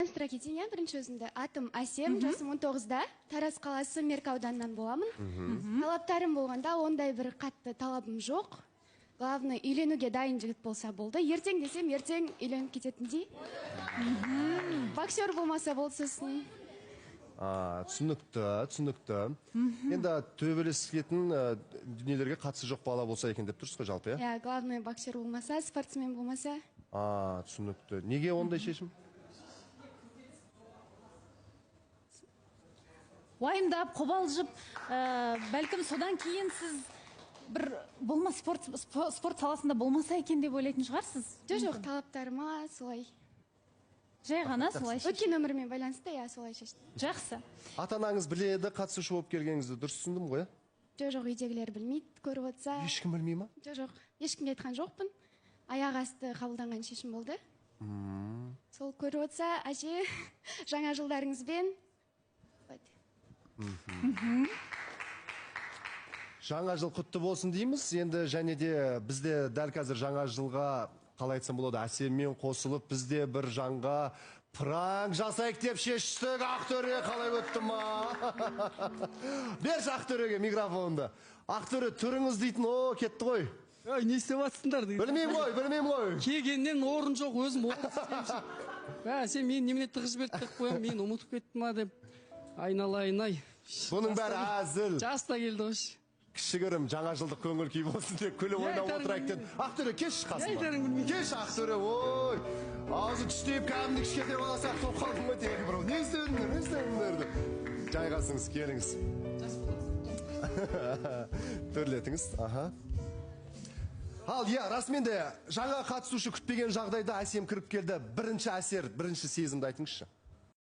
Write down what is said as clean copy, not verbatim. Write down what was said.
Таныстыра кетейін, иә, бірінші өзімді. Атым Әсем, жасым 19-да, Тараз қаласы, Меркі ауданынан боламын. Талаптарым болғанда, ондай бір қатты талабым жоқ. Главное, үйленуге дайын жігіт болса болды. Ертең десем, ертең үйленіп кететіндей. Боксер болмаса болды сосын. Түсінікті, түсінікті. Енді төбелесетін дүниелерге қатысы жоқ бала болса екен деп тұрсыз ғой жалпы, иә? Иә, главное, боксер болмаса, спортсмен болмаса. Түсінікті. Неге ондай шешім? Уайымдап, қобалжып, бәлкім содан кейін сіз бір болма спорт, спорт саласында болмаса екен деп ойлайтын шығарсыз? Жоқ, жоқ, талаптарыма солай. Жай ғана солай шештім. Өткен өмірімен байланысты, иә, солай шештім. Жақсы. Ата-анаңыз біледі қатысушы болып келгеніңізді, дұрыс түсіндім ғой, иә? Жоқ, жоқ, үйдегілер білмейді, көріп отырса. Ешкім білмей ма? Жоқ, жоқ, ешкімге айтқан жоқпын. Аяқ асты қабылданған шешім болды. Сол көріп отырса, әже, жаңа жылдарыңызбен. Жаңа жыл құтты болсын дейміз. Енді және де бізде дәл қазір жаңа жылға, қалай айтсам болады, Әсеммен қосылып бізде бір жанға пранк жасайық деп шештік. Ақтөре қалай өтті ма? Берші Ақтөреге микрофонды. Ақтөре, түріңіз дейтін, о, кетті ғой. Ой, не істеп жатсыңдар деген. Білмеймін ғой, білмеймін ғой. Келгеннен орын жоқ, өзім орын істеймін. Ә, сен мені немене тығып жіберді деп қоямын, мен ұмытып кеттім ма деп. Айналайын ай. Бұның бәрі әзіл. Жас та келді ғой. Кішігірім жаңа жылдық көңіл күй болсын деп күліп ойнап отырайық деді. Ақтөре, кеш қасыма. Кеш, Ақтөре, ой. Аузы түстейіп кәдімгі кішкентай бала сияқты болып қалдым ғой тегі бір. Не істедің, не істедің деп. Жайғасыңыз, келіңіз. Төрлетіңіз, аха. Ал, иә, расымен де жаңа қатысушы күтпеген жағдайда Әсем кіріп келді. Бірінші әсер, бірінші сезімді айтыңызшы.